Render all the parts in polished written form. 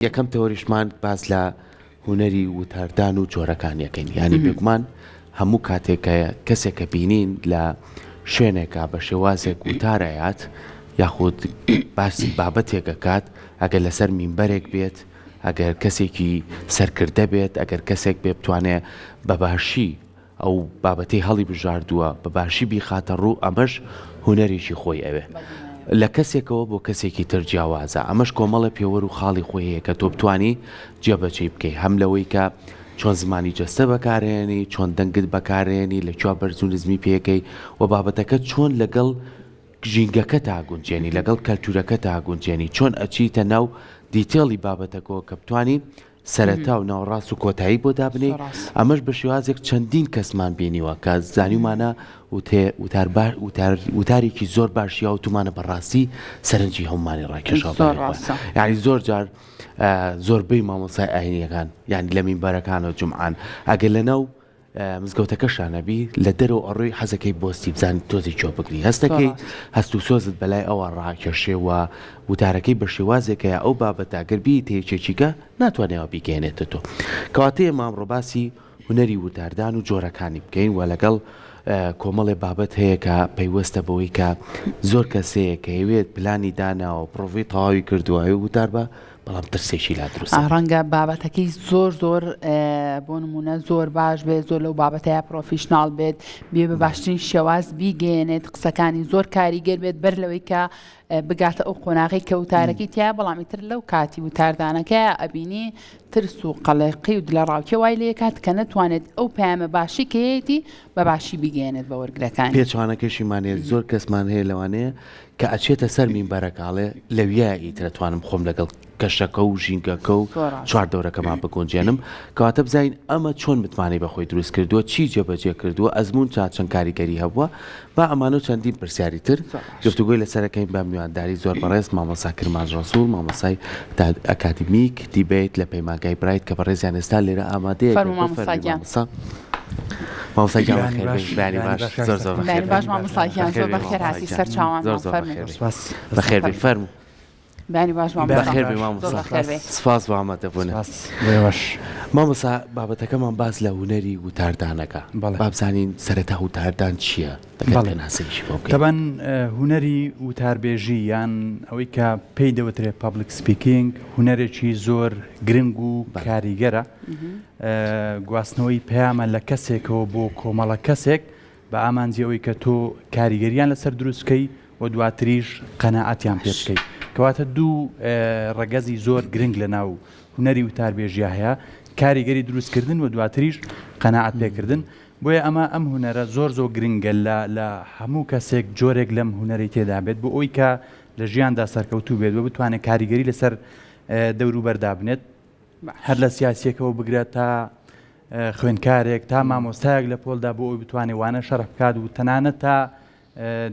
یەکەم تەوەریشمان باس لە هونەری وتاردان و جۆرەکانی ئەکەین یانی بێگومان هەموو کاتێک کە کەسێک کە بینین لە شوێنێکە بە شێوازێک وتار ئەیات یاخود باسی بابەتێک ئەکات ئەگەر لەسەر مینبەرێک بێت ئەگەر کەسێکی سەرکردە بێت ئەگەر کەسێک بێ بتوانێ بە باشی ئەو بابەتەی هەڵی بژاردووە بە باشی بیخاتە ڕوو ئەمەش هونەرێکی خۆی ئەوێ. لە کەسێکەوە بۆ کەسێکی تر جیاوازە ئەمەش کۆمەڵێ پێوەر و خاڵی خۆی هەیە کە تۆ بتانی جێبەجێی بکەی هەم لەوەی کە چۆن زمانی جەستە بەکارێنی چۆن دەنگت بەکارێنی لە کوێ بەرز و نزمی پێکەی و بابەتەکە چۆن لەگەڵ ژینگەکەتا گونجێنی لەگەڵ کەلتورەکەتا گونجێنی چۆن ئەچیتە ناو detail ی بابەتەکەوە کە بتانی سەرەتا و ناوەڕاست و کۆتایی بۆ دابنێی، ئەمەش بە شێوازێک چەندین کەسمان بینیوە کە زانیومانە وتار وتارێکی زۆر باشی وتومانە بەڕاستی سەرنجی هەمومانی ڕاکێشاوە زۆر ڕاستە. یعنی زۆر جار زۆربەی مامۆستای ئاینیەکان یعنی لە مینبەرەکانەوە جومعان ئەگەر لەناو مزگەوتەکەشا نەبی لە دەرەوە ئەڕۆی حەزەکەی بۆستی بزانی تۆزی چۆ بگری هەستەکەی هەست و سۆزت بەلای ئەوە ڕاکێشێ و وتارەکەی بە شێوازێکەیە ئەو بابەتە گەر بیتە یەکێکیکە ناتوانێەوە بیگەێنێتە تۆ کەواتە ئێمە ئەمڕۆ باسی هونەری وتاردان و جۆرەکانی بکەین و لەگەڵ کۆمەڵێ بابەت هەیە کە پەیوەستە بەوەی کە زۆر کەسەیە کە هەوێت پلانی داناوە پرۆڤی تەواوی کردووە وتار بە بەڵام ترسێکی لا دروست ئەبێت. ڕەنگە بابەتەکەی زۆر زۆر بۆ نمونە زۆر باش بێت زۆر لەو بابەتەیە professional بێت بێ بە باشترین شێواز بیگەیەنێت قسەکانی زۆر کاریگەر بێت بەر لەوەی کە بگاتە ئەو قۆناغی کە وتارەکەی تیا بەڵام ئیتر لەو کاتی وتاردانەکە ئەبینی ترس و قەلەقی و دلەڕاوکێ وای لێکات کە نەتوانێت ئەو پەیامە باشی کەیەتی بە باشی بیگەیەنێت بە وەرگرەکانی. پێچەوانەکەشیمان هەیە زۆر کەسمان هەیە لەوانەیە کە ئەچێتە سەر مینبەرەکە ئەڵێ لەویا ئیتر ئەتوانم خۆم لەگەڵ کەشەکە و ژینگەکە و چواردەورەکەمان بگونجێنم کەواتە بزانین ئەمە چۆن متمانەی بەخۆی دروست کردووە چی جێبەجێ کردووە ئەزمون تا چەند کاریگەری هەبووە با ئەمانە و چەندین پرسیاری تر گفتوگۆی لەسەرەکەین بە میوانداری زۆر بەڕێز مامۆستا کرمانج ڕەسوڵ مامۆستای academic debate لە پەیمانگای برایت کە بەڕێزیان ئێستا لێرە ئامادەیە فەرموو مامۆستا گیان. مامۆستا گیان بەخێر بێی. بەیانی باش زۆر زۆر بەخێر بەیانی باش مامۆستا گیان زۆر بەخێر هاتی سەر چاوان زۆر زۆر بەخێر بەخێر بێی فەرموو. بەیانی باش مامۆستا. بەخێر بێی مامۆستا. سپاس بۆ ئامادەبوونت. مامۆستا بابەتەکەمان باس لە هونەری وتاردانەکە. با بزانین سەرەتا وتاردان چییە؟ ئەگەر پێناسەیەکی بۆ بکەین. تەبعەن هونەری وتاربێژی یان ئەوەی کە پێی دەوترێ public speaking هونەرێکی زۆر گرنگ و کاریگەرە. گواستنەوەی پەیامە لە کەسێکەوە بۆ کۆمەڵە کەسێک بە ئامانجی ئەوەی کە تۆ کاریگەریان لەسەر دروست بکەی و دواتریش قەناعەتیان پێ بکەی. کەواتە دوو ڕەگەزی زۆر گرنگ لە ناو هونەری وتاربێژیا هەیە، کاریگەری دروستکردن و دواتریش قەناعەت پێکردن. بۆیە ئەمە ئەم هونەرە زۆر زۆر گرنگە لە لە هەموو کەسێک جۆرێک لەم هونەرەی تێدا بێت بۆ ئەوەی کە لە ژیاندا سەرکەوتوو بێت و بتوانێت کاریگەری لەسەر دەوروبەر دابنێت. هەر لە سیاسیەکەوە بگرە تا خوێندکارێک تا مامۆستایەک لە پۆلدا بۆ ئەوی بتوانێت وانە شەرح بکات و تەنانەت تا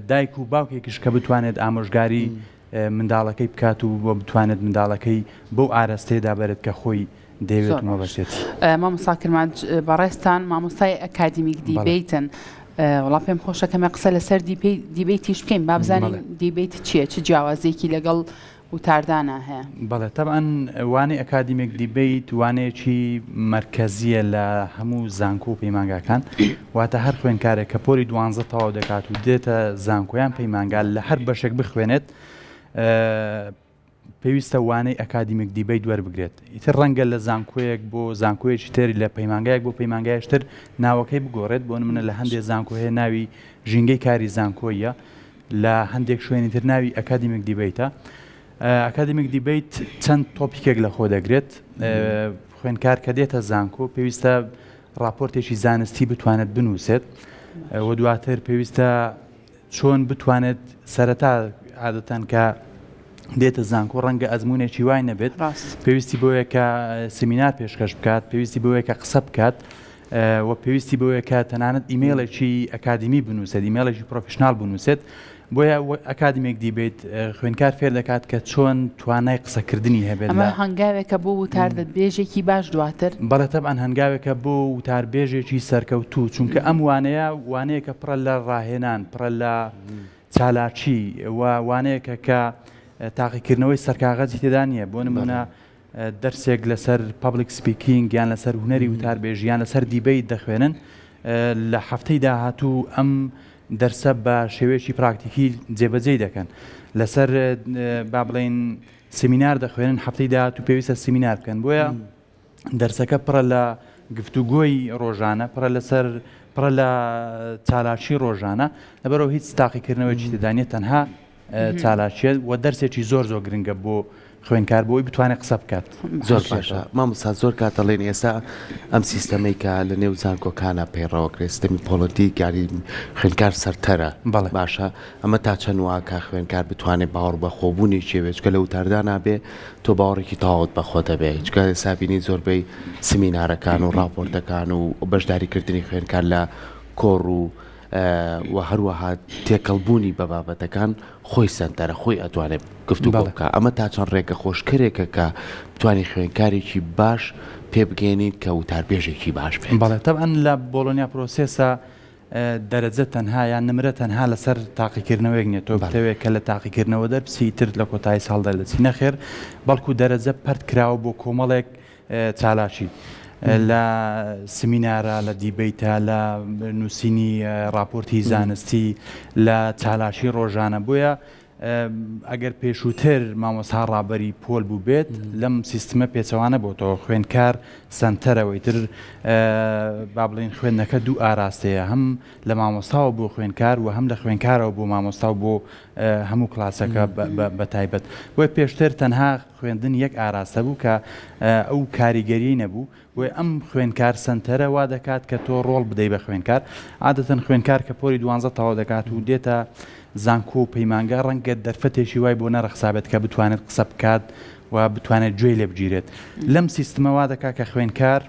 دایک و باوکێکیش کە بتوانێت ئامۆژگاری منداڵەکەی بکات و بۆ بتوانێت منداڵەکەی بەو ئارەستەیەدا بەرێت کە خۆی دەیەوێت و مەبەستێتی. مامۆستا کرمانج بەڕێزتان مامۆستای academic debate ن وەڵا پێم خۆشە کەمێ قسە لەسەر debate یش بکەین با بزانین debate چییە چ جیاوازیەکی لەگەڵ وتاردانا هەیە. بەڵێ تەبعەن وانەی academic debate وانەیەکی مەرکەزیە لە هەموو زانکۆ و پەیمانگاکان واتە هەر خوێنکارێک کە پۆلی دوانزە تەواو دەکات و دێتە زانکۆیان پەیمانگا لە هەر بەشێک بخوێنێت پێویستە وانەی academic debate وەربگرێت ئیتر ڕەنگە لە زانکۆیەک بۆ زانکۆیەکی تر لە پەیمانگایەک بۆ پەیمانگایش تر ناوەکەی بگۆڕێت بۆ نمونە لە هەندێک زانکۆ هەیە ناوی ژینگەی کاری زانکۆیە لە هەندێک شوێنی تر ناوی academic debate ە. academic debate چەند topic ێک لە خۆ دەگرێت. خوێندکار کە دێتە زانکۆ پێویستە راپۆرتێکی زانستی بتوانێت بنووسێت و دواتر پێویستە چۆن بتوانێت سەرەتا عادەتەن کە دێتە زانکۆ ڕەنگە ئەزمونێکی وای نەبێت پێویستی بۆیە کە سمینار پێشکەش بکات پێویستی بۆیە کە قسە بکات و پێویستی بەوەیە کە تەنانەت ئیمەیڵێکی ئەکادیمی بنووسێت، ئیمەیڵێکی professional بنووسێت، بۆیە academic debate خوێندکار فێر دەکات کە چۆن توانای قسەکردنی هەبێت. ئەمە هەنگاوێکە بۆ وتاردەبێژێکی باش دواتر؟ بەڵێ تەبعەن هەنگاوێکە بۆ وتاربێژێکی سەرکەوتوو، چونکە ئەم وانەیە وانەیەکە پڕە لە ڕاهێنان، پڕە لە چالاکی و وانەیەکە کە تاقیکردنەوەی سەرکاغەزی تێدا نییە، بۆ نموونە. دەرسێک لەسەر public speaking یان لەسەر هونەری وتاربێژی یان لەسەر debate دەخوێنن لە هەفتەی داهاتوو ئەم دەرسە بە شێوەیەکی پراکتیکی جێبەجێی دەکەن لەسەر با بڵێین سمینار دەخوێنن هەفتەی داهاتوو پێویستە سمینار بکەن بۆیە دەرسەکە پڕە لە گفتوگۆی ڕۆژانە پڕە لەسەر پڕە لە چالاکی ڕۆژانە لەبەرەوە هیچ تاقیکردنەوەیکی تێدا نیە تەنها چالاکیە و دەرسێکی زۆر زۆر گرنگە بۆ خوێنکار بۆی بتوانێت قسە بکات. زۆر باشە مامۆستا زۆر کات دەڵێن ئێستا ئەم سیستەمەی کە لە نێو زانکۆکانە پەیڕەوەکرێت سیستەمی پۆڵەتیک یاری خوێندکار سەرتەرە بەڵێ. باشە ئەمە تا چەند واکە خوێندکار بتوانێت باوەڕ بە خۆبوونێکی هەبێت چونکە لە وتاردا نابێ تۆ باوەڕێکی تەواوت بە خۆت هەبێ چونکە ئێستا بینی زۆربەی سمینارەکان و ڕاپۆرتەکان و بەشداریکردنی خوێندکار لە کۆڕ و و هەروەها تێکەڵبوونی بە بابەتەکان خۆی سەنتەرە خۆی ئەتوانێت گفتوگۆ بکا ئەمە تا چەند ڕێگە خۆشکەرێکە کە بتوانین خوێندکارێکی باش پێ بگەێنین کە وتاربێژێکی باش بێت. بەڵێ تەبعەن لە بۆڵۆنیا process ە دەرەجە تەنها یان نمرە تەنها لەسەر تاقیکردنەوەیەک نیە تۆ بتەوێت کە لە تاقیکردنەوە دەربچی ئیتر لە کۆتایی ساڵ دەردەچی نەخێر بەڵکو دەرەجە پەرت کراوە بۆ کۆمەڵێک چالاکی لە سمینارە لە debate ە لە نووسینی ڕاپۆرتی زانستی لە چالاکی ڕۆژانە بۆیە ئەگەر پێشووتر مامۆستا ڕابەری پۆل بووبێت لەم سیستمە پێچەوانە بۆتەوە خوێندکار سەنتەرەوەی تر با بڵێین خوێندنەکە دوو ئاراستەیە هەم لە مامۆستاوە بۆ خوێندکار و هەم لە خوێندکارەوە بۆ مامۆستا و بۆ هەموو کلاسەکە بە تایبەت بۆیە پێشتر تەنها خوێندن یەک ئاراستە بوو کە ئەو کاریگەریی نەبوو بۆیە ئەم خوێندکار سەنتەرە وا دەکات کە تۆ ڕۆڵ بدەی بە خوێندکار. عادەتەن خوێندکار کە پۆلی دوانزە تەواو دەکات و دێتە زانکۆ و پەیمانگا ڕەنگە دەرفەتێکی وای بۆ نەڕەخسابێت کە بتوانێت قسە بکات و بتوانێت گوێی لێ بگیرێت. لەم سیستمە وا دەکات کە خوێندکار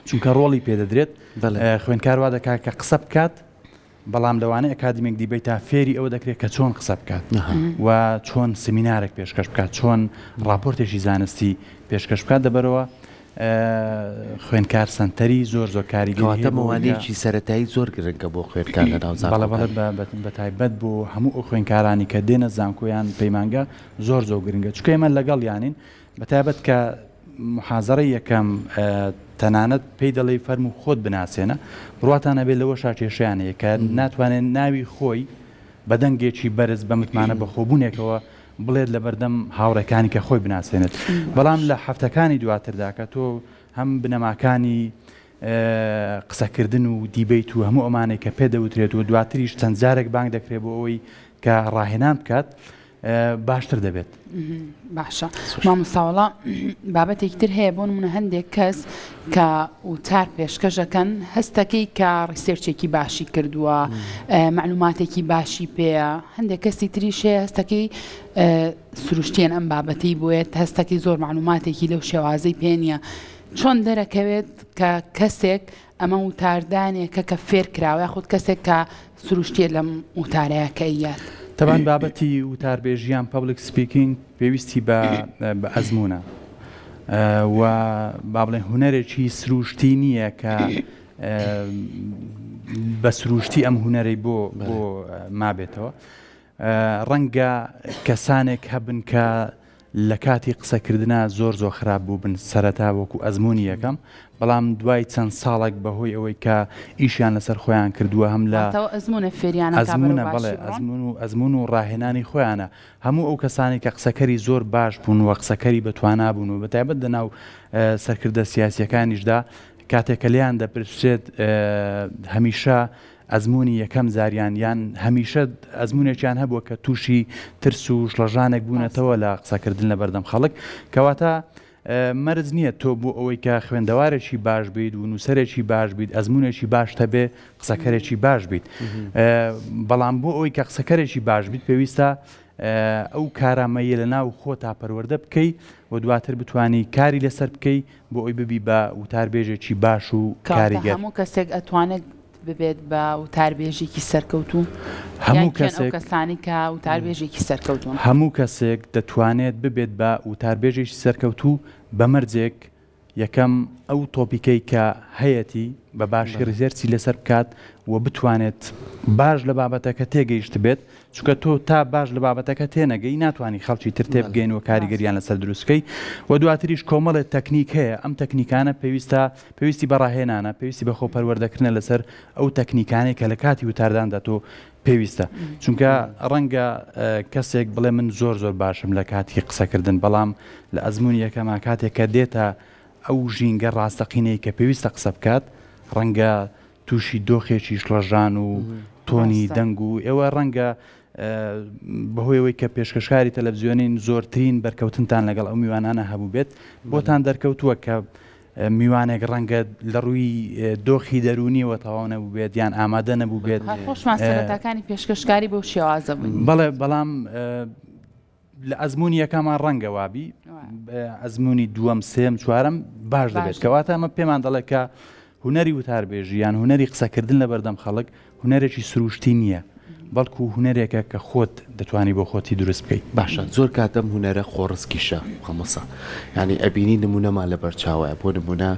چونکە ڕۆڵی پێ دەدرێت خوێندکار وا دەکات کە قسە بکات بەڵام لە وانەی academic debate ا فێری ئەوە دەکرێت کە چۆن قسە بکات و چۆن سمینارێک پێشکەش بکات چۆن ڕاپۆرتێکی زانستی پێشکەش بکات دەبەرەوە خوێندکار سەنتەری زۆر زۆر کاریگەری کەواتە هەیە بۆ ئەوەی کە مەوانەیەکی سەرەتایی زۆر گرنگە بۆ خوێندکار لە ناو بەڵێ بەڵێ زانکۆکان. بە بە تایبەت بۆ هەموو ئەو خوێندکارانی کە دێنە زانکۆ یان پەیمانگا زۆر زۆر گرنگە چونکە ئێمە لەگەڵیانین بە تایبەت کە موحازەرەی یەکەم تەنانەت پێی دەڵێی فەرموو خۆت بناسێنە، بڕواتان هەبێت لەوەشا کێشەیان هەیە کە ناتوانێت ناوی خۆی بە دەنگێکی بەرز بە متمانە بەخۆبوونێکەوە بڵێت لەبەردەم هاوڕێکانی کە خۆی بناسێنێت. بەڵام لە هەفتەکانی دواتردا کە تۆ هەم بنەماکانی قسەکردن و debate و هەموو ئەمانەی کە پێ دەوترێت و دواتریش چەند جارێک بانگ دەکرێت بۆ ئەوەی کە ڕاهێنان بکات، باشتر دەبێت. باشە مامۆستا وەڵا بابەتێکی تر هەیە بۆ نمونە هەندێک کەس کە وتار پێشکەشەکەن هەستەکەی کە research ێکی باشی کردووە معلوماتێکی باشی پێیە هەندێک کەسی تریش هەیە هەستەکەی سروشتیان ئەم بابەتی بۆیە هەستەکەی زۆر معلوماتێکی لەو شێوازەی پێ نییە چۆن دەرەکەوێت کە کەسێک ئەمە وتاردانێکە کە فێر کراوە یاخود کەسێک کە سروشتیە لەم وتارەیە کە ئەیات. تەبعەن بابەتی وتاربێژی یان public speaking پێویستی بە بە ئەزموونە و با بڵێن هونەرێکی سروشتی نییە کە بە سروشتی ئەم هونەرەی بۆ بۆ مابێتەوە. ڕەنگە کەسانێک هەبن کە لە کاتی قسەکردنا زۆر زۆر خراپ بووبن سەرەتا وەکو ئەزموونی یەکەم، بەڵام دوای چەند ساڵێک بەهۆی ئەوەی کە ئیشیان لەسەر خۆیان کردووە هەم لە واتە ئەو ئەزموونە فێریان ئەکا بەرەو ئەزموونە باشی بەڵێ بڕۆن؟ ئەزموون و ئەزموون و ڕاهێنانی خۆیانە هەموو ئەو کەسانەی کە قسەکەری زۆر باش بوون و قسەکەری بەتوانا بوون و بەتایبەت لەناو سەرکردە سیاسییەکانیشدا کاتێک کە لێیان دەپرسرێت هەمیشە ئەزموونی یەکەم جاریان یان هەمیشە ئەزموونێکیان هەبووە کە تووشی ترس و شڵەژانێک بوونەتەوە لە قسەکردن لە بەردەم خەڵک کەواتە مەرج نییە تۆ بۆ ئەوەی کە خوێندەوارێکی باش بیت و نووسەرێکی باش بیت ئەزموونێکی باش هەبێ قسەکەرێکی باش بیت بەڵام بۆ ئەوەی کە قسەکەرێکی باش بیت پێویستە ئەو کارامەیە لە ناو خۆتا پەروەردە بکەی و دواتر بتانی کاری لەسەر بکەی بۆ ئەوی ببی بە وتاربێژێکی باش و کاریگەر. هەموو کەسێک ئەتوانێت ببێت بە وتاربێژێکی سەرکەوتوو؟ هەموو کەسێک کەسانی کە وتاربێژێکی سەرکەوتوون؟ هەموو کەسێک دەتوانێت ببێت بە وتاربێژێکی سەرکەوتوو بە مەرجێک. یەکەم ئەو topic ەی کە هەیەتی بە باشی research ی لەسەر بکات و بتوانێت باش لە بابەتەکە تێگەیشتبێت، چونکە تۆ تا باش لە بابەتەکە تێنەگەی ناتوانی خەڵکی تر تێبگەین و کاریگەریان لەسەر دروست بکەی و دواتریش کۆمەڵێ تەکنیک هەیە ئەم تەکنیکانە پێویستە پێویستی بە ڕاهێنانە پێویستی بە خۆپەروەردەکردنە لەسەر ئەو تەکنیکانەی کە لە کاتی وتارداندا تۆ پێویستە چونکە ڕەنگە کەسێک بڵێ من زۆر زۆر باشم لە کاتی قسەکردن بەڵام لە ئەزموونی یەکەما کاتێک کە دێتە ئەو ژینگە ڕاستەقینەی کە پێویستە قسە بکات ڕەنگە تووشی دۆخێکی شڵەژان و تۆنی دەنگ و ئێوە ڕەنگە بەهۆی ئەوەی کە پێشکەشکاری تەلەڤزیۆنین زۆرترین بەرکەوتنتان لەگەڵ ئەو میوانانە هەبوو بێت بۆتان دەرکەوتووە کە میوانێک ڕەنگە لە ڕووی دۆخی دەروونیەوە تەواو نەبووبێت یان ئامادە نەبووبێت. هەر خۆشمان سەرەتاکانی پێشکەشکاری بەو شێوازە بووین. بەڵێ بەڵام لە ئەزموونی یەکەما ڕەنگە وابی ئەزموونی دووەم سێم چوارەم باش دەبێت کەواتە ئەمە پێمان دەڵێت کە هونەری وتاربێژی یان هونەری قسەکردن لە بەردەم خەڵک هونەرێکی سروشتی نییە بەڵکو هونەرێکە کە خۆت دەتوانی بۆ خۆتی دروست بکەیت. باشە زۆر کات ئەم هونەرە خۆڕسکیشە مامۆستا یانی ئەبینی نمونەمان لەبەر چاوایە بۆ نمونە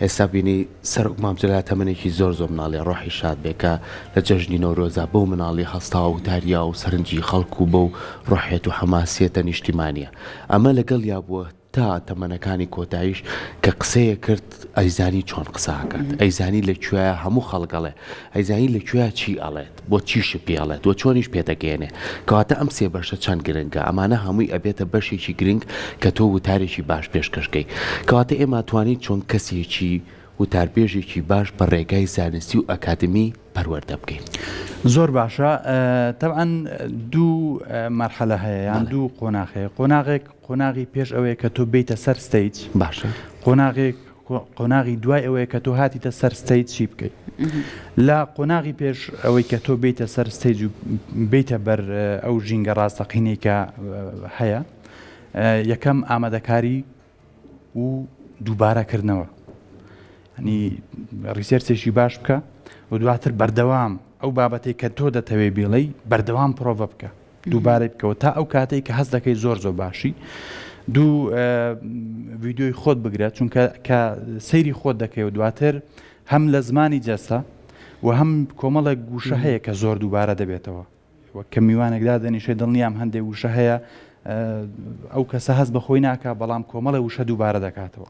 ئێستا بینی سەرۆک مام جەلال تەمەنێکی زۆر زۆر مناڵیە ڕۆحی شاد بێ کە لە جەژنی نەورۆزا بەو مناڵی هەستاوە وتاریا و سەرنجی خەڵک و بەو ڕۆحیەت و حەماسیەتە نیشتیمانیە ئەمە لەگەڵیا بووە تا تەمەنەکانی کۆتاییش کە قسەیە کرد ئەیزانی چۆن قسە ئەکات ئەیزانی لە کوێیە هەموو خەڵک ئەڵێ ئەیزانی لە کوێیا چی ئەڵێت بۆ چیش پێ ئەڵێت و چۆنیش پێدەگەیەنێ کەواتە ئەم سێ بەشە چەند گرنگە ئەمانە هەمووی ئەبێتە بەشێکی گرنگ کە تۆ وتارێکی باش پێشکەش کەی کەواتە ئێمە توانین چۆن کەسێکی وتاربێژێکی باش بە ڕێگای زانستی و ئەکادمی پەروەردە بکەین. زۆر باشە تەبعەن دوو مەرحەلە هەیە یان دوو قۆناغ هەیە قۆناغێک قۆناغی پێش ئەوەیە کە تۆ بیتە سەر stage باشە قۆناغێک قۆناغی دوای ئەوەیە کە تۆ هاتیتە سەر stage چی بکەیت لە قۆناغی پێش ئەوەی کە تۆ بیتە سەر stage و بیتە بەر ئەو ژینگە ڕاستەقینەی کە هەیە یەکەم ئامادەکاری و دووبارە کردنەوە ینی research ێکی باش بکە و دواتر بەردەوام ئەو بابەتێک کە تۆ دەتەوێ بیڵێی بەردەوام پرۆڤە بکە دووبارەی بکەوە تا ئەو کاتێک کە هەست دەکەی زۆر زۆر باشی دوو ڤیدیۆی خۆت بگرە چونکە کە سەیری خۆت دەکەی و دواتر هەم لە زمانی جەستە و هەم کۆمەڵێک گوشە هەیە کە زۆر دووبارە دەبێتەوە وەک کە میوانێک دادەنیشێ دڵنیام هەندێک وشە هەیە ئەو کەسە هەست بە خۆی ناکا بەڵام کۆمەڵێ وشە دووبارە دەکاتەوە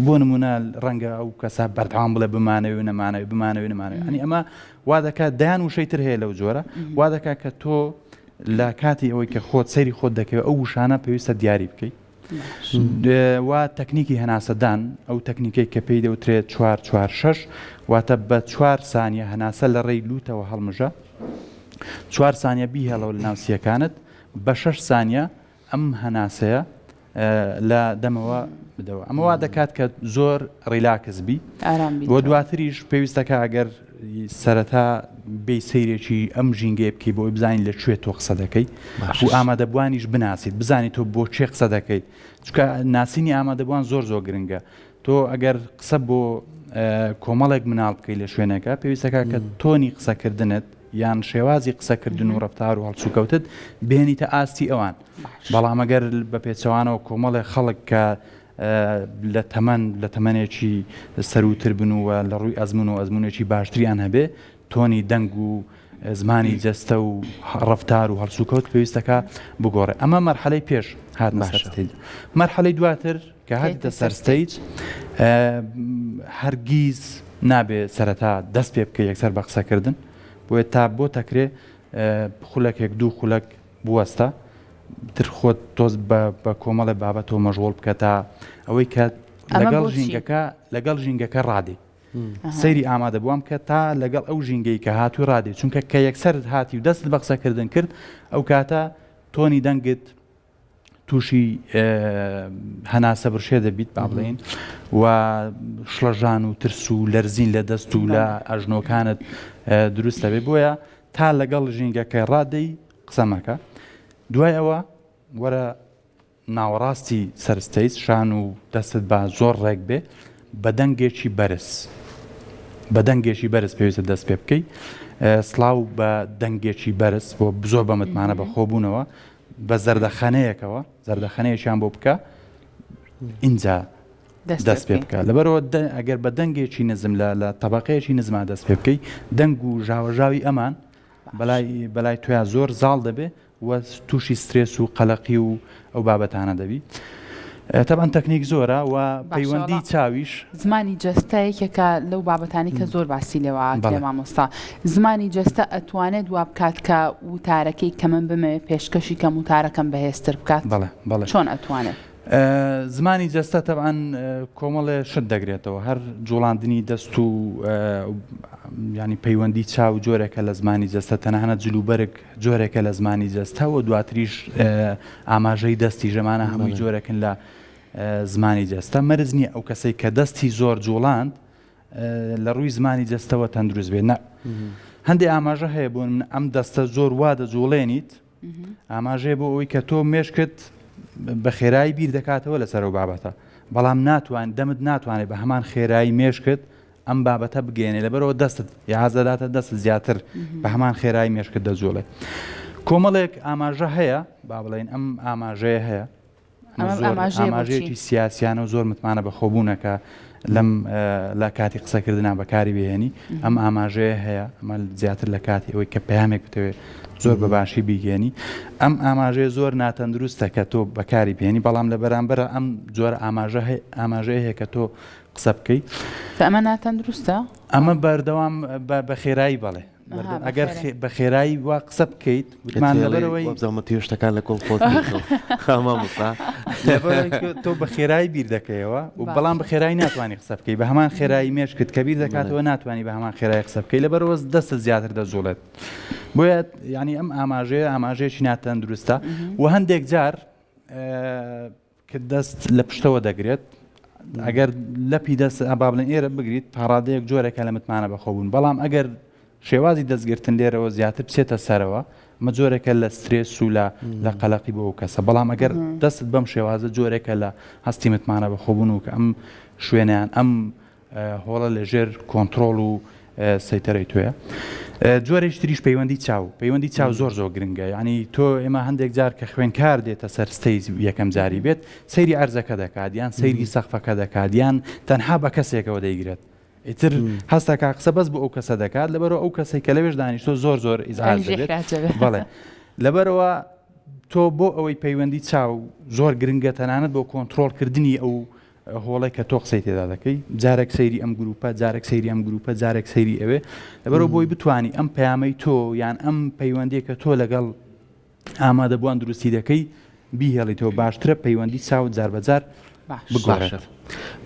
بۆ نمونە ڕەنگە ئەو کەسە بەردەوام بڵێ بمانەوێ و نەمانەوێ بمانەوێ نەمانەوێ ئەنی ئەمە وا دەکات دەیان وشەی تر هەیە لەو جۆرە وا دەکات کە تۆ لە کاتی ئەوەی کە خۆت سەیری خۆت دەکەوێت ئەو وشانە پێویستە دیاری بکەیت و تەکنیکی هەناسەدان، ئەو تەکنیکەی کە پێی دەوترێت چوار چوار شەش، واتە بە چوار سانیە هەناسە لە ڕێی لووتەوە هەڵمژە، چوار سانیە بیهێڵەوە لە ناو سییەکانت، بە شەش سانیە ئەم هەناسەیە لە دەمەوە بدەوە. ئەمە وا دەکات کە زۆر relax بی و دواتریش پێویستەکە ئەگەر سەرەتا بێی سەیرێکی ئەم ژینگەیە بکەی بۆ ئەوەی بزانیت لە کوێ تۆ قسە دەکەی و ئامادەبووانیش بناسیت بزانیت تۆ بۆ کێ قسە دەکەیت چونکە ناسینی ئامادەبووان زۆر زۆر گرنگە تۆ ئەگەر قسە بۆ کۆمەڵێک مناڵ بکەیت لە شوێنەکە پێویستەکە کە تۆنی قسەکردنت یان شێوازی قسەکردن و ڕفتار و هەڵسوکەوتت بێنیتە ئاستی ئەوان بەڵام ئەگەر بە پێچەوانەوە کۆمەڵێک خەڵک کە لە تەمەن لە تەمەنێکی سەرووتر بن و لە ڕووی ئەزموون و ئەزموونێکی باشتریان هەبێ تۆنی دەنگ و زمانی جەستە و ڕەفتار و هەڵسوکەوت پێویستەکە بگۆڕێ ئەمە مەرحەلەی پێش هاتنە سەر stage مەرحەلەی دواتر کە هاتیتە سەر stage هەرگیز نابێ سەرەتا دەست پێ بکە یەکسەر بە قسەکردن بۆیە تا بۆ تەکرێ خولەکێک دوو خولەک بوەستە تر خۆت تۆز بە کۆمەڵێ بابەتەوە مەشغوڵ بکە تا ئەوەی کە لەگەڵ ژینگەکە لەگەڵ ژینگەکە ڕادێ سەیری ئامادەبووان بکە تا لەگەڵ ئەو ژینگەی کە هاتووی ڕادێ چونکە کە یەکسەر هاتی و دەست بە قسەکردن کرد ئەو کاتە تۆنی دەنگت تووشی هەناسە برشێ دەبیت با بڵێین و شڵەژان و ترس و لەرزین لە دەست و لە ئەژنۆکانت دروست دەبێت بۆیە تا لەگەڵ ژینگەکە ڕادەی قسە مەکە دوای ئەوە وەرە ناوەڕاستی سەر stage شان و دەستت با زۆر ڕێک بێ بە دەنگێکی بەرز بە دەنگێکی بەرز پێویستە دەست پێ بکەی سڵاو بە دەنگێکی بەرز بۆ زۆر بە متمانە بە خۆبوونەوە بە زەردەخەنەیەکەوە زەردەخەنەیەکیان بۆ بکە ئینجا. دەست پێ بکە لەبەرەوە ئەگەر بە دەنگێکی نزم لە لە تەبقەیەکی نزما دەست پێ بکەی دەنگ و ژاوەژاوی ئەمان بەلای بەلای تۆیا زۆر زاڵ دەبێ و تووشی سترێس و قەلەقی و ئەو بابەتانە دەبی تەبعەن تەکنیک زۆرە و پەیوەندی چاویش. زمانی جەستە یەکێکە لەو بابەتانەی کە زۆر باسی لێوە ئەکرێ مامۆستا زمانی جەستە ئەتوانێت وا بکات کە وتارەکەی کە من بمەوێ پێشکەشی کەم وتارەکەم بەهێزتر بکات بەڵێ بەڵێ چۆن ئەتوانێت؟ زمانی جەستە تەبعەن کۆمەڵێ شت دەگرێتەوە هەر جوڵاندنی دەست و ینی پەیوەندی چاو جۆرێکە لە زمانی جەستە تەنانەت جلوبەرگ جۆرێکە لە زمانی جەستە و دواتریش ئاماژەی دەستی ژەمانە هەمووی جۆرێکن لە زمانی جەستە مەرز نییە ئەو کەسەی کە دەستی زۆر جوڵاند لە ڕووی زمانی جەستەوە تەندروست بێت نە هەندێک ئاماژە هەیە بۆ من ئەم دەستە زۆر وا دەجوڵێنیت ئاماژەیە بۆ ئەوەی کە تۆ مێشکت بە خێرایی بیر دەکاتەوە لەسەر ئەو بابەتە بەڵام ناتوان دەمت ناتوانێت بە هەمان خێرایی مێشکت ئەم بابەتە بگەێنێ لەبەرەوە دەستت یازدەداتە دەست زیاتر بە هەمان خێرایی مێشکت دەجوڵێ کۆمەڵێک ئاماژە هەیە با بڵێن ئەم ئاماژەیە هەیە ئاماژەیەکی سیاسیانە و زۆر متمانە بە خۆبوونەکە لەم لە کاتی قسەکردنا بەکاری بهێنی ئەم ئاماژەیە هەیە ئەمە زیاتر لە کاتی ئەوەی کە پەیامێک بتەوێت زۆر بە باشی بیگەێنی ئەم ئاماژەیە زۆر ناتەندروستە کە تۆ بەکاری بێنی بەڵام لە بەرامبەرە ئەم جۆرە ئاماژە ئاماژەیە هەیە کە تۆ قسە بکەیت ئەمە ناتەندروستە ئەمە بەردەوام بە خێرایی بەڵێ ئەگەر بە خێرایی وا قسە بکەیت وتمان لەبەرەوەی وابزانم تێ شتەکان لە کۆڵ خۆت مامۆستا تۆ بە خێرایی بیر دەکەیەوە و بەڵام بە خێرایی ناتوانانی قسە بکەی بە هەمان خێرایی مێشکت کە بیر دەکاتەوە ناتوانانی بە هەمان خێرای قسە بکەی لەبەرەوە دەستت زیاتر دەجوڵێت بۆیە ینی ئەم ئاماژەیە ئاماژەیەکی ناتەندروستە و هەندێک جار کە دەست لە پشتەوە دەگرێت ئەگەر لەپی دەست با بڵێن ئێرە بگریت تاڕادەیەک جۆرێکە لە متمانە بەخۆبوون بەڵام ئەگەر شێوازی دەستگرتن لێرەوە زیاتر بچێتە سەرەوە ئەمە جۆرێکە لە سترێس و لە لە قەلەقی بۆ ئەو کەسە بەڵام ئەگەر دەستت بەم شێوازە جۆرێکە لە هەستی متمانە بەخۆبوون و کە ئەم شوێنیان ئەم هۆڵە لە ژێر کۆنتڕۆڵ و سەیتەرەی تۆیە. جۆرێکی تریش پەیوەندی چاو پەیوەندی چاو زۆر زۆر گرنگە یعنی تۆ ئێمە هەندێک جار کە خوێنکار دێتە سەر stage یەکەم جاری بێت سەیری ئەرزەکە دەکات یان سەیری سەقفەکە دەکات یان تەنها بە کەسێکەوە دەیگرێت ئیتر هەستەکە قسە بەس بۆ ئەو کەسە دەکات لەبەرەوە ئەو کەسێک کە لەوێش دانیشتۆ زۆر زۆر ئیزعاج دەبێت بەڵێ لەبەرەوە تۆ بۆ ئەوەی پەیوەندی چاو زۆر گرنگە تەنانەت بۆ کۆنتترۆلکردنی ئەو هۆڵێک کە تۆ قسەی تێدا دەکەی جارێک سەیری ئەم گروپە جارێک سەیری ئەم گروپە جارێک سەیری ئەوێ لەبەرەوە بۆی بتانی ئەم پەیامەی تۆ یان ئەم پەیوەندیە کە تۆ لەگەڵ ئامادەبووان دروستی دەکەی بیهێڵیتەوە باشترە پەیوەندی چاو جار بەجار بگۆڕێت.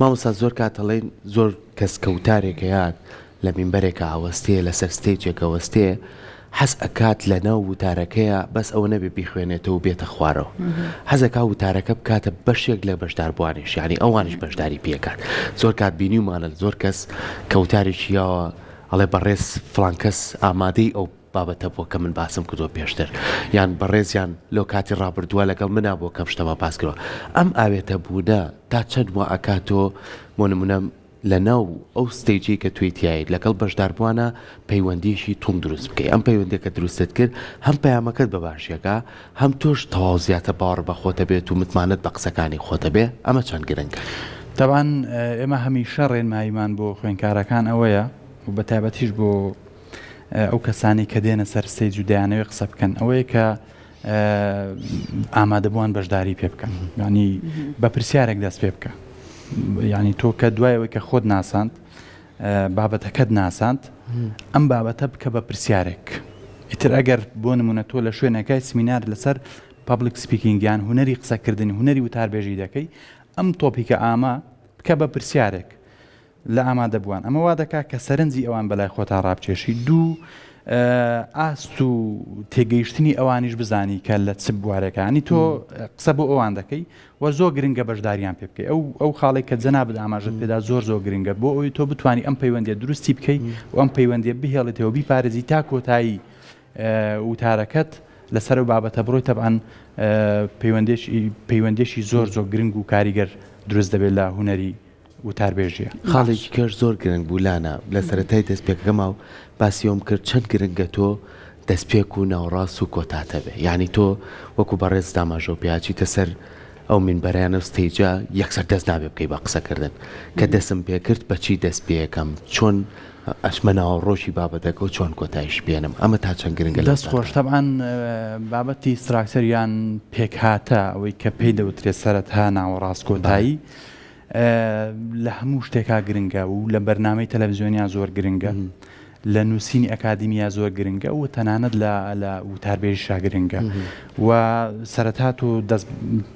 مامۆستا زۆر کات ئەڵێن زۆر کەس کە وتارێک هەیات لە مینبەرێکا ئەوەستێ لەسەر stage ێک ئەوەستێ حەز ئەکات لە ناو وتارەکەیا بەس ئەوە نەبێ بیخوێنێتەوە و بێتە خوارەوە حەز ئەکا وتارەکە بکاتە بەشێک لە بەشداربووانیش یانی ئەوانیش بەشداری پێکات زۆر کات بینیومانە زۆر کەس کە وتارێکی یاوە ئەڵێ بەڕێز فڵان کەس ئامادەی ئەو بابەتە بووە کە من باسم کردووە پێشتر یان بەڕێزیان لەو کاتی ڕابردووە لەگەڵ منا بووە کەم شتەما باس کردووە ئەم ئاوێتە بوونە تا چەند وا ئەکات تۆ بۆ نمونە لە ناو ئەو stage ەی کە توی تیایت لەگەڵ بەشداربووانە پەیوەندیەکی توند دروست بکەی ئەم پەیوەندیە کە دروستت کرد هەم پەیامەکەت بە باشی ئەگا هەم تۆش تەواو زیاتر باوەڕ بە خۆتە بێت و متمانەت بە قسەکانی خۆتە بێ ئەمە چەند گرنگە. تەبعەن ئێمە هەمیشە ڕێنماییمان بۆ خوێندکارەکان ئەوەیە و بە تایبەتیش بۆ ئەو کەسانەی کە دێنە سەر stage و دەیانەوێت قسە بکەن ئەوەیە کە ئامادەبووان بەشداری پێ بکەن ینی بە پرسیارێک دەست پێ بکە ینی تۆ کە دوایەوەی کە خۆت ناساند بابەتەکەت ناساند ئەم بابەتە بکە بە پرسیارێک ئیتر ئەگەر بۆ نمونە تۆ لە شوێنەکەی سمینار لەسەر public speaking یان هونەری قسەکردنی هونەری وتاربێژی دەکەی ئەم topic ە ئامە بکە بە پرسیارێک لە ئامادەبووان، ئەمە وا دەکات کە سەرنجی ئەوان بەلای خۆتا ڕابکێشی، دوو ئاست و تێگەیشتنی ئەوانیش بزانی کە لە چ بوارێکە ینی تۆ قسە بۆ ئەوان دەکەی و زۆر گرنگە بەشداریان پێ بکەی ئەو ئەو خاڵێک کە جەنابت ئاماژەت پێدا زۆر زۆر گرنگە بۆ ئەوی تۆ بتانی ئەم پەیوەندیە دروستی بکەی و ئەم پەیوەندیە بهێڵیتەوە بیپارێزی تا کۆتایی وتارەکەت لەسەر ئەو بابەتە بڕۆی تەبعەن پەیوەندێکی زۆر زۆر گرنگ و کاریگەر دروست دەبێت لە هونەری وتاربێژیە. خاڵێکی کەش زۆر گرنگ بوو لانا، لە سەرەتای دەستپێکەکەما و باسی ئەوەم کرد چەند گرنگە تۆ دەستپێک و ناوەڕاست و کۆتات هەبێ یانی تۆ وەکو بەڕێزت ئاماژەو پێ ئەچیتە سەر ئەو مینبەرەیانە و stage ە یەکسەر دەست نابێ بکەی بە قسەکردن کە دەسم پێکرد بەچی دەست پێەکەم چۆن ئەچمە ناوەڕۆکی بابەتەکە و چۆن کۆتایش بێنم ئەمە تا چەند گرنگە دەست خۆش تەبعەن بابەتی structure یان پێکهاتە ئەوەی کە پێی دەوترێت سەرەتا ناوەڕاست کۆتایی لە هەموو شتێکا گرنگە و لە بەرنامەی تەلەڤزیۆنیا زۆر گرنگە لە نووسینی ئەکادیمیا زۆر گرنگە و تەنانەت لە لە وتاربێژیشا گرنگە و سەرەتا تۆ دەست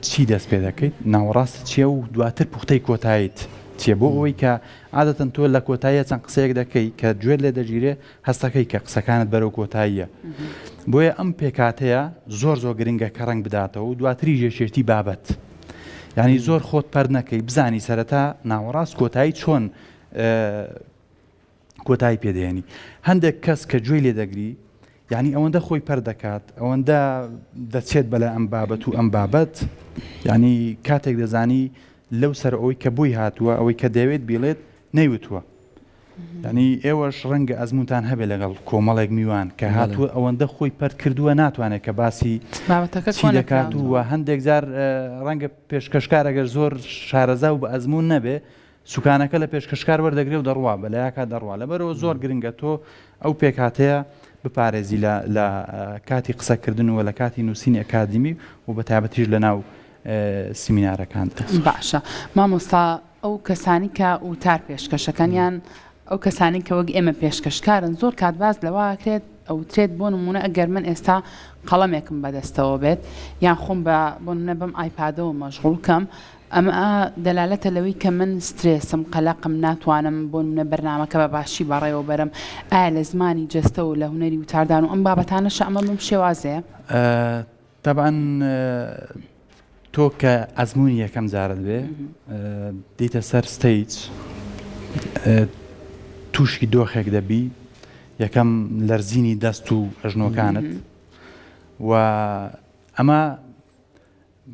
چی دەست پێ دەکەیت ناوەڕاست چییە و دواتر پوختەی کۆتاییت چییە بۆ ئەوەی کە عادەتەن تۆ لە کۆتاییە چەند قسەیەک دەکەی کە گوێت لێ دەگیرێ هەستەکەی کە قسەکانت بەرەو کۆتاییە بۆیە ئەم پێکاتەیە زۆر زۆر گرنگە کە ڕەنگ بداتەوە و دواتریش یەکێتی بابەت یعنی زۆر خۆت پەر نەکەی بزانی سەرەتا ناوەڕاست کۆتایی چۆن کۆتایی پێدێنی هەندێک کەس کە گوێی لێ دەگری یعنی ئەوەندە خۆی پەر دەکات ئەوەندە دەچێت بەلای ئەم بابەت و ئەم بابەت یعنی کاتێک دەزانی لەو سەر ئەوەی کە بۆی هاتووە ئەوەی کە دەیەوێت بیڵێت نەیوتووە یعنی ئێوەش ڕەنگە ئەزمونتان هەبێ لەگەڵ کۆمەڵێک میوان کە هاتووە ئەوەندە خۆی پەرت کردووە ناتوانێت کە باسی بابەتەکە چی دەکات و هەندێک جار ڕەنگە پێشکەشکار ئەگەر زۆر شارەزا و بە ئەزمون نەبێ سوکانەکە لە پێشکەشکار وەردەگرێ و دەڕوا بەلایەکا دەڕوا لەبەرئەوە زۆر گرنگە تۆ ئەو پێکهاتەیە بپارێزی لە لە کاتی قسەکردن و لە کاتی نووسینی ئەکادیمی و بە تایبەتیش لە ناو سیمینارەکاندا. باشە مامۆستا ئەو کەسانی کە وتار پێشکەشەکەن یان ئەو کەسانی کە وەک ئێمە پێشکەشکارن زۆر کات باس لەوە ئەکرێت ئەوترێت بۆ نمونە ئەگەر من ئێستا قەڵەمێکم بەدەستەوە بێت یان خۆم بە بۆ نمونە بەم ئایپادەوە مەشغوڵ کەم ئەمە دەلالەتە لەوەی کە من سترێسم، قەلەقم، ناتوانم بۆ نمونە بەرنامەکە بە باشی بەڕێوە بەرم، ئایا لە زمانی جەستە و لە هونەری وتاردان و ئەم بابەتانەشە ئەمە بەم شێوازەیە؟ تەبعەن تۆ کە ئەزموونی یەکەم جارت بێ دێیتە سەر stage تووشی دۆخێک دەبی یەکەم لەرزینی دەست و ئەژنۆکانت و ئەمە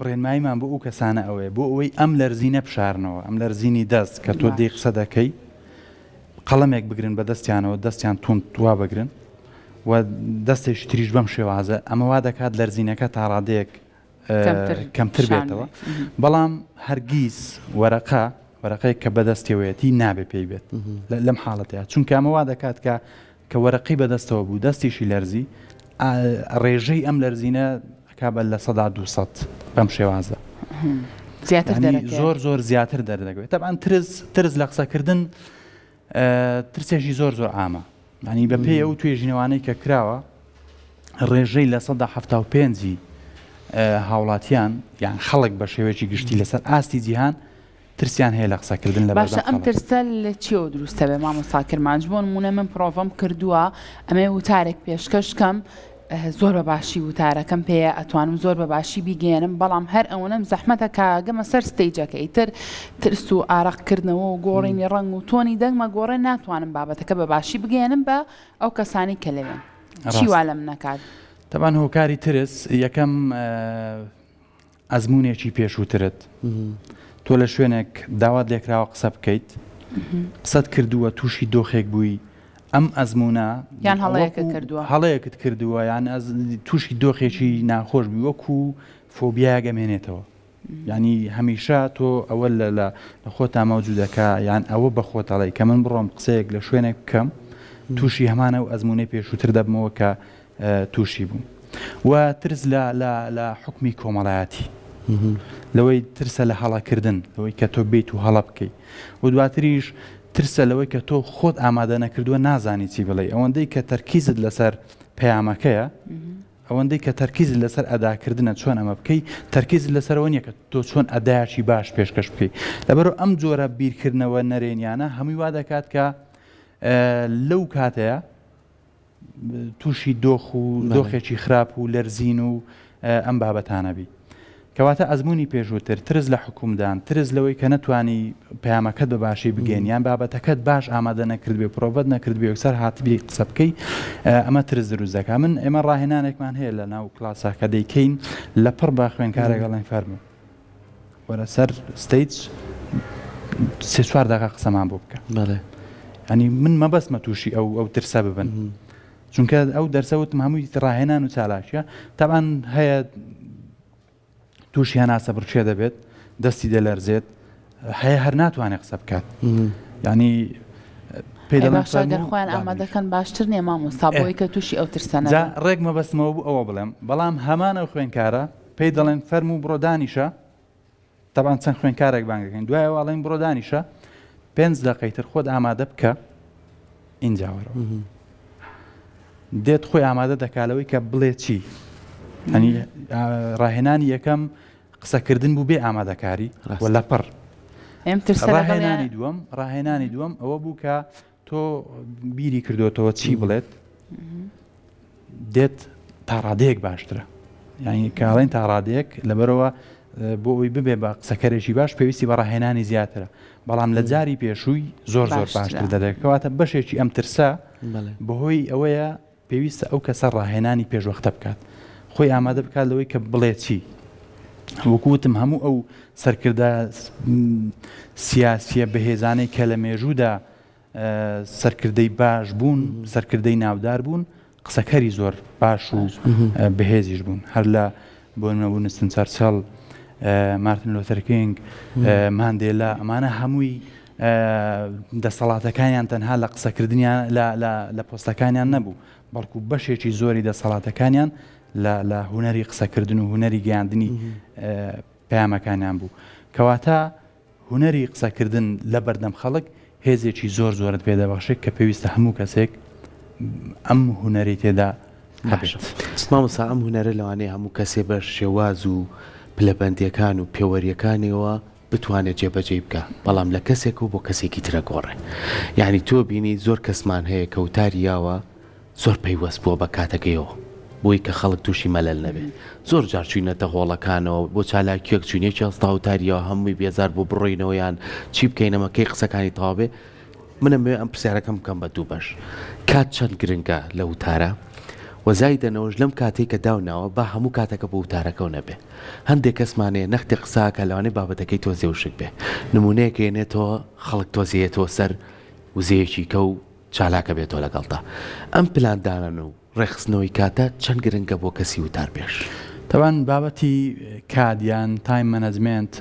ڕێنماییمان بۆ ئەو کەسانە ئەوەیە بۆ ئەوەی ئەم لەرزینە بشارنەوە، ئەم لەرزینی دەست کە تۆ دێی قسە دەکەی، قەڵەمێک بگرن بە دەستیانەوە، دەستیان توند وا بگرن و دەستێکی تریش بەم شێوازە، ئەمە وا دەکات لەرزینەکە تا ڕادەیەک کەمتر بێتەوە. بەڵام هەرگیز وەرەقە وەرەقەیەک کە بەدەستیەوەیەتی نابێ پێی بێت لەم حاڵەتەیە، چونکە ئەمە وا دەکات کە کە وەرەقەی بەدەستەوە بوو دەستیشی لەرزی، ڕێژەی ئەم لەرزینە ئەکا بە 200% بەم شێوازە. زیاتر دەرەکەوێت. زۆر زۆر زیاتر دەردەکەوێت. تەبعەن ترس ترس لە قسەکردن ترسێکی زۆر زۆر عامە. یانی بە پێی ئەو توێژینەوانەی کە کراوە ڕێژەی 75% ی هاوڵاتیان یان خەڵک بە شێوەیەکی گشتی لەسەر ئاستی جیهان ترسیان هەیە لە قسەکردن لە باشە ئەم ترسە لە چیەوە دروستە بێ مامۆستا کرمانج بۆ نمونە من پرۆڤەم کردووە ئەمێ وتارێک پێشکەش کەم زۆر بە باشی وتارەکەم پێیە ئەتوانم زۆر بە باشی بیگەێنم بەڵام هەر ئەوەنەم زەحمەتە کاگەمە سەر stage ەکە ئیتر ترس و ئارەقکردنەوە و گۆڕینی ڕەنگ و تۆنی دەنگمە گۆڕێ ناتوانم بابەتەکە بە باشی بگەێنم بە ئەو کەسانی کە لەوێن چی وا لەم نەکات تەبان هۆکاری ترس یەکەم ئەزموونێکی پێشووترت، تۆ لە شوێنێک داوات لێکراوە قسە بکەیت، قسەت کردووە، تووشی دۆخێک بووی، ئەم ئەزموونە یان هەڵەیەکت کردووە، هەڵەیەکت کردووە یان تووشی دۆخێکی ناخۆش بووی، وەکوو فۆبیایەک ئەمێنێتەوە. یانی هەمیشە تۆ ئەوە لە لە خۆتا مەوجودە کە یان ئەوە بە خۆت ئەڵێی کە من بڕۆم قسەیەک لە شوێنێک بکەم تووشی هەمان ئەو ئەزموونەی پێشووتر دەبمەوە کە تووشی بووم و ترس لە لە لە حوکمی کۆمەڵایەتی لەوەی ترسە لە هەڵەکردن لەوەی کە تۆ بیت و هەڵە بکەی و دواتریش ترسە لەوەی کە تۆ خۆت ئامادە نەکردووە نازانی چی بڵێ ئەوەندەی کە تەرکیزت لەسەر پەیامەکەیە ئەوەندەی کە تەرکیزت لەسەر ئەداکردنە چۆن ئەمە بکەی تەرکیزت لەسەرەوە نییە کە تۆ چۆن ئەدایەکی باش پێشکەش بکەی لەبەرو ئەم جۆرە بیرکردنەوە نەرێنیانە هەمووی وا دەکات کە لەو کاتەیە تووشی دۆخ و دۆخێکی خراپ و لەرزین و ئەم بابەتانە بی. کەواتە ئەزموونی پێشووتر، ترس لە حوکمدان، ترس لەوەی کە نەتوانی پەیامەکەت بە باشی بگەیەنی یان بابەتەکەت باش ئامادە نەکردبێ و پرۆڤەت نەکردبێ یەکسەر هاتبی قسە بکەی، ئەمە ترس دروست دەکات. من ئێمە ڕاهێنانێکمان هەیە لە ناو کلاسا کە دەیکەین لە پڕ بە خوێندکارێک ئەڵێین فەرموو وەرە سەر stage سێ چوار دەقە قسەمان بۆ بکە. بەڵێ. یانی من مەبەستمە تووشی ئەو ئەو ترسە ببن. چونکە ئەو دەرسە وتم هەمووی ڕاهێنان و چالاکیە تەبعەن هەیە. تووشی هەناسە بڕکێ دەبێت، دەستی دەلەرزێت، هەیە هەر ناتوانێت قسە بکات. یانی پێی دەڵێن باشە گەر خۆیان ئامادەکەن باشتر نییە مامۆستا بۆی کە تووشی ئەو ترسە نەبن. جا ڕێک مەبەستمەوە بوو ئەوە بڵێم، بەڵام هەمان ئەو خوێندکارە پێی دەڵێن فەرموو بڕۆ دانیشە، تەبعەن چەند خوێندکارێک بانگ دەکەین دوایەوە ئەڵێن بڕۆ دانیشە پێنج دەقەی تر خۆت ئامادە بکە ئینجا وەرەوە. دێت خۆی ئامادە دەکا لەوەی کە بڵێ چی. ئەنی ڕاهێنانی یەکەم قسەکردن بوو بێ ئامادەکاری و لەپڕ. ڕاهێنانی دووەم ڕاهێنانی دووەم ئەوە بوو کە تۆ بیری کردوتەوە چی بڵێت دێت تاڕادەیەک باشترە یعنی کاڵێن تاڕادەیەک لەبەرەوە بۆ ئەوی ببێ بە قسەکەرێکی باش پێویستی بە ڕاهێنانی زیاترە بەڵام لە جاری پێشووی زۆر زۆر باشتر دەرێت کەواتە بەشێکی ئەم ترسە بەهۆی ئەوەیە پێویستە ئەو کەسە ڕاهێنانی پێشوەختە بکات خۆی ئامادە بکات لەوەی کە بڵێ چی وەکو وتم هەموو ئەو سەرکردە سیاسیە بەهێزانەی کە لە مێژوودا سەرکردەی باش بوون سەرکردەی ناودار بوون قسەکەری زۆر باش و بەهێزیش بوون هەر لە بۆ نمونە ونستن چەرچڵ، مارتن لۆتەر کینگ، ماندێلا ئەمانە هەمووی دەسەڵاتەکانیان تەنها لە قسەکردنیان لە پۆستەکانیان نەبوو بەڵکو بەشێکی زۆری دەسەڵاتەکانیان لە هونەری قسەکردن و هونەری گەیاندنی پەیامەکانیان بوو کەواتە هونەری قسەکردن لە بەردەم خەڵک هێزێکی زۆر زۆرت پێ دەبەخشێت کە پێویستە هەموو کەسێک ئەم هونەرەی تێدا هەبێت. مامۆستا ئەم هونەرە لەوانەیە هەموو کەسێ بە شێواز و پلەبەندیەکان و پێوەریەکانیەوە بتوانێت جێبەجێی بکا بەڵام لە کەسێکەوە بۆ کەسێکی ترە گۆڕێ یانی تۆ بینی زۆر کەسمان هەیە کە وتاری یاوە زۆر پەیوەست بووە بە کاتەکەیەوە بۆی کە خەڵک تووشی مەلەل نەبێ زۆر جار چوینەتە هۆڵەکانەوە بۆ چالاکیەک چوین یەکی هەستا وتاریەوە هەمووی بێزار بوو بڕۆینەوە یان چی بکەین ئەمە کەی قسەکانی تەواو بێ من ئەمەوێ ئەم پرسیارەکەم بکەم بە دوو بەش کات چەند گرنگە لە وتارە و زایدەنەوەش لەم کاتەی کە داوناوە با هەموو کاتەکە بۆ وتارەکەو نەبێ هەندێک کەسمان هەیە نەختێ قساکە لەوانەیە بابەتەکەی تۆزێ وشک بێ نمونەیەک هێنێتەوە خەڵک تۆزێ یەتەوە سەر وزەیەکی کە و چالاکە بێتەوە لەگەڵتا. ئەم پلان دانان و ڕێکخستنەوەی کاتە چەند گرنگە بۆ کەسی وتاربێژ؟ تەبعەن بابەتی کات یان time management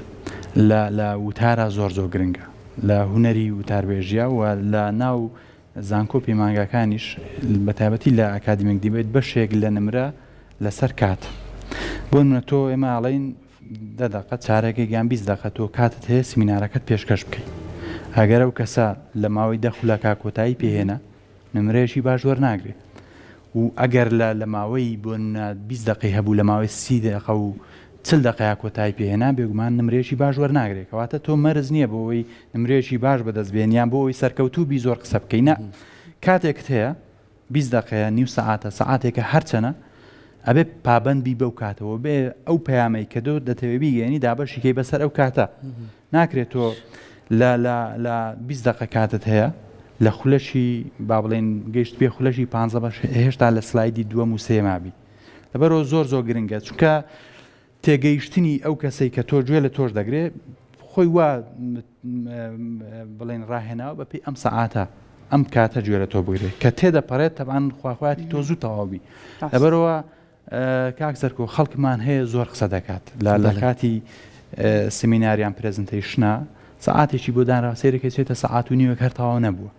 لە لە وتارا زۆر زۆر گرنگە لە هونەری وتاربێژیا و لە ناو زانکۆ و پەیمانگاکانیش بە تایبەتی لە academic debate بەشێک لە نمرە لەسەر کات بۆ نمونە تۆ ئێمە ئەڵێین دە دەقە چارەکێک یان 20 دەقە تۆ کاتت هەیە سمینارەکەت پێشکەش بکەیت ئەگەر ئەو کەسە لە ماوەی دە خولەکا کۆتایی پێهێنا نمرەیەکی باش وەرناگرێ و ئەگەر لە لە ماوەی بۆ نمونە 20 دەقەی هەبوو لە ماوەی سی دەقە و چل دەقەیا کۆتایی پێهێنا بێگومان نمرەیەکی باش وەرناگرێ کەواتە تۆ مەرج نییە بۆ ئەوەی نمرەیەکی باش بەدەست بێنی یان بۆ ئەوەی سەرکەوتوو بی زۆر قسە بکەی نا کاتێکت هەیە 20 دەقەیە نیو سەعاتە سەعاتێکە هەرچەنە ئەبێ پابەند بی بەو کاتەوە بێ ئەو پەیامەی کە دۆ دەتەوێ بیگەیەنی دابەشی کەی بەسەر ئەو کاتە ناکرێت تۆ لە لە لە 20 دەقە کاتت هەیە لە خولەکی با بڵێن گەیشت پێ خولەکی پ بەش هێشتا لە سلایدی دووەم و سێما بی لەبەرەوە زۆر زۆر گرنگە چونکە تێگەیشتنی ئەو کەسەی کە تۆ گوێ لە تۆش دەگرێ خۆی وا بڵێن ڕاهێناوە بە پێی ئەم سەعاتە ئەم کاتە گوێ لە تۆ بگرێت کە تێدەپەڕێت تەبان خواخوایەتی تۆ زوو تەواو بی لەبەرەوە کاک سەرکۆ خەڵکمان هەیە زۆر قسە دەکات لە لە کاتی سمیناریان presentation ە سەعاتێکی بۆ دانرا سەیرەکەی چێتە سەعات و نیوێک هەر تەواو نەبووە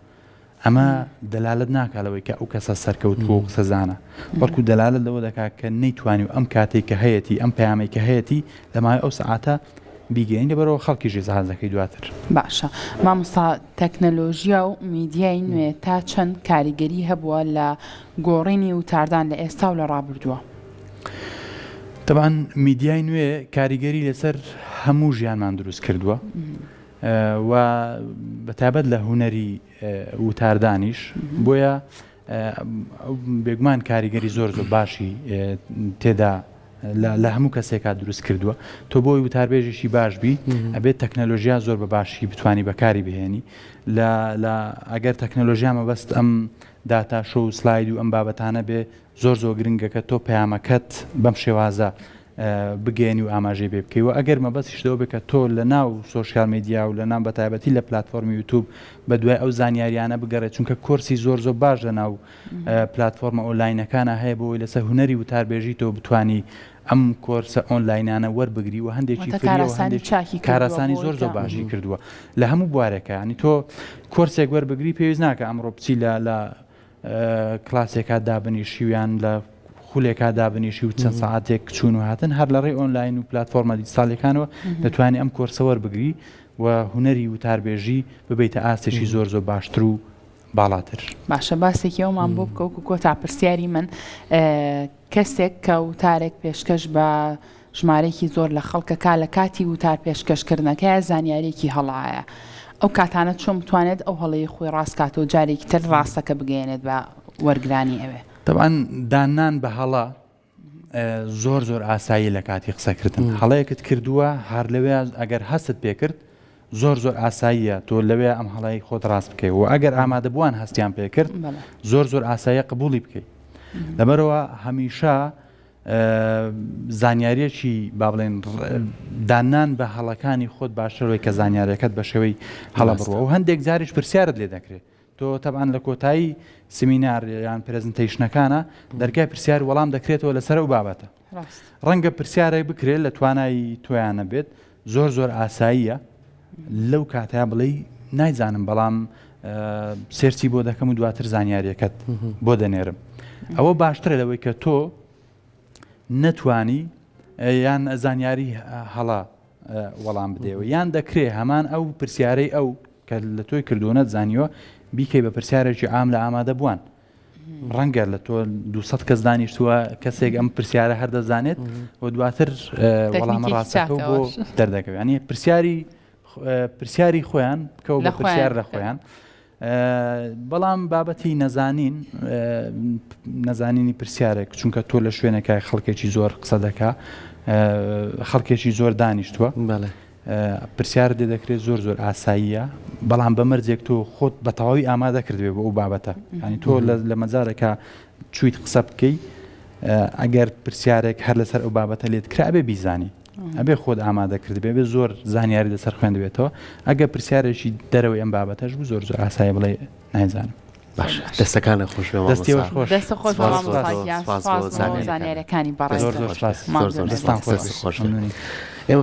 ئەمە دەلالەت ناکا لەوەی کە ئەو کەسە سەرکەوتووە و قسەزانە، بەڵکو دەلالەت لەوە دەکات کە نەیتوانی و ئەم کاتەی کە هەیەتی، ئەم پەیامەی کە هەیەتی لە ماوەی ئەو سەعاتە بیگەیەنی، لەبەرئەوە خەڵکیش ئیزعاج دەکەی دواتر. باشە مامۆستا تەکنەلۆژیا و میدیای نوێ تا چەند کاریگەری هەبووە لە گۆڕینی وتاردان لە ئێستا و لە ڕابردووە؟ تەبعەن میدیای نوێ کاریگەری لەسەر هەموو ژیانمان دروست کردووە و بەتایبەت لە هونەری وتاردانیش بۆیە بێگومان کاریگەری زۆر زۆر باشی تێدا لە هەموو کەسێکا دروست کردووە تۆ بۆی وتاربێژێکی باش بی ئەبێت تەکنەلۆژیا زۆر بە باشی بتانی بەکاری بهێنی لە ئەگەر تەکنەلۆژیا مەبەست ئەم data show و سلاید و ئەم بابەتانە بێ زۆر زۆر گرنگە کە تۆ پەیامەکەت بەم شێوازە بگەیەنی و ئاماژەی پێ بکەی و ئەگەر مەبەستیشت ئەوە بێ کە تۆ لە ناو social media و لە ناو بەتایبەتی لە پلاتفۆرمی یوتوب بە دوای ئەو زانیاریانە بگەڕێ چونکە کۆرسی زۆر زۆر باش لە ناو پلاتفۆرمە ئۆنلاینەکانە هەیە بۆ ئەوەی لەسەر هونەری وتاربێژی تۆ بتانی ئەم کۆرسە ئۆنلاینانە وەربگری و هەندێکی واتە free ە و کاراسانی هەندێکی چاکی کردووە کاراسانی بۆ زۆر زۆر ئەوەی کە باشی کردووە لە هەموو بوارێکە ینی تۆ کۆرسێک وەربگری پێویست ناکە ئەمڕۆ بچی لە لە کلاسێکا دابنیشی و یان لە خولێکا دابنیشی و چەند سەعاتێک چوون و هاتن هەر لە ڕێی ئۆنلاین و پلتفۆرمە دیجیتاڵیەکانەوە دەتوانانی ئەم کۆرسە وەربگری و هونەری وتاربێژی ببیتە ئاستێکی زۆر زۆر باشتر و باڵاتر. باشە باسێکی ئەومان بۆ بکە وەکو کۆتا پرسیاری من کەسێک کە وتارێک پێشکەش بە ژمارەیەکی زۆر لە خەڵکەکە لە کاتی وتار پێشکەشکردنەکەیا زانیاریەکی هەڵایە ئەو کاتانە چۆن بتوانێت ئەو هەڵەی خۆی ڕاست کاتەوە جارێکی تر ڕاستەکە بگەیەنێت بە وەرگرانی ئەوێ؟ تەبعەن داننان بە هەڵە زۆر زۆر ئاساییە لە کاتی قسەکردن هەڵەیەکت کردووە هەر لەوێ ئەگەر هەستت پێکرد زۆر زۆر ئاساییە تۆ لەوێ ئەم هەڵەی خۆت ڕاست بکەی و ئەگەر ئامادەبووان هەستیان پێکرد زۆر زۆر ئاساییە قبولی بکەیت لەبەرەوە هەمیشە زانیاریەکی با بڵێن دانان بە هەڵەکانی خۆت باشترەوەی کە زانیارەکەت بە شێوەی هەڵە بڕوە و هەندێک جاریش پرسیارت لێ دەکرێت تۆ تەبعەن لە کۆتایی سمینار یان presentation ەکانە دەرگای پرسیار وەڵام دەکرێتەوە لەسەر ئەو بابەتە ڕەنگە پرسیارێک بکرێت لە توانای تۆیانە بێت زۆر زۆر ئاساییە لەو کاتیا بڵێ نایزانم بەڵام search ی بۆ دەکەم و دواتر زانیاریەکەت بۆ دەنێرم ئەوە باشترە لەوەی کە تۆ نەتوانی یان زانیاری هەڵە وەڵام بدەیەوە یان دەکرێ هەمان ئەو پرسیارەی ئەو کە لە تۆی کردووە نەتزانیوە بیکەی بە پرسیارێکی عام لە ئامادەبووان ڕەنگە لە تۆ 200 کەس دانیشتووە کەسێک ئەم پرسیارە هەر دەزانێت و دواتر وەڵامە ڕاستەکە بۆ دەردەکەوێت ینی پرسیاری پرسیاری خۆیان بکەوە بە پرسیار لە خۆیان بەڵام بابەتی نەزانین نەزانینی پرسیارێک چونکە تۆ لە شوێنێکای خەڵکێکی زۆر قسە دەکا خەڵکێکی زۆر دانیشتووە پرسیارت لێ دەکرێت زۆر زۆر ئاساییە بەڵام بە مەرجێک تۆ خۆت بە تەواوی ئامادە کردبێ بۆ ئەو بابەتە ینی تۆ لە مەجارێکە چویت قسە بکەی ئەگەر پرسیارێک هەر لەسەر ئەو بابەتە لێت کرا ئەبێ بیزانی ئەبێ خۆت ئامادە کردبێ بێ زۆر زانیاری لەسەر خوێندبێتەوە ئەگەر پرسیارێکی دەرەوەی ئەم بابەتەش بوو زۆر زۆر ئاسایی بڵێ نایزانم باش دەستەکانە خۆش بێ دەستی خۆش دەست خۆش زانیارەکانی بەڕێز زۆر زۆر سپاس زۆر زۆر دەستان خۆش ئێمە.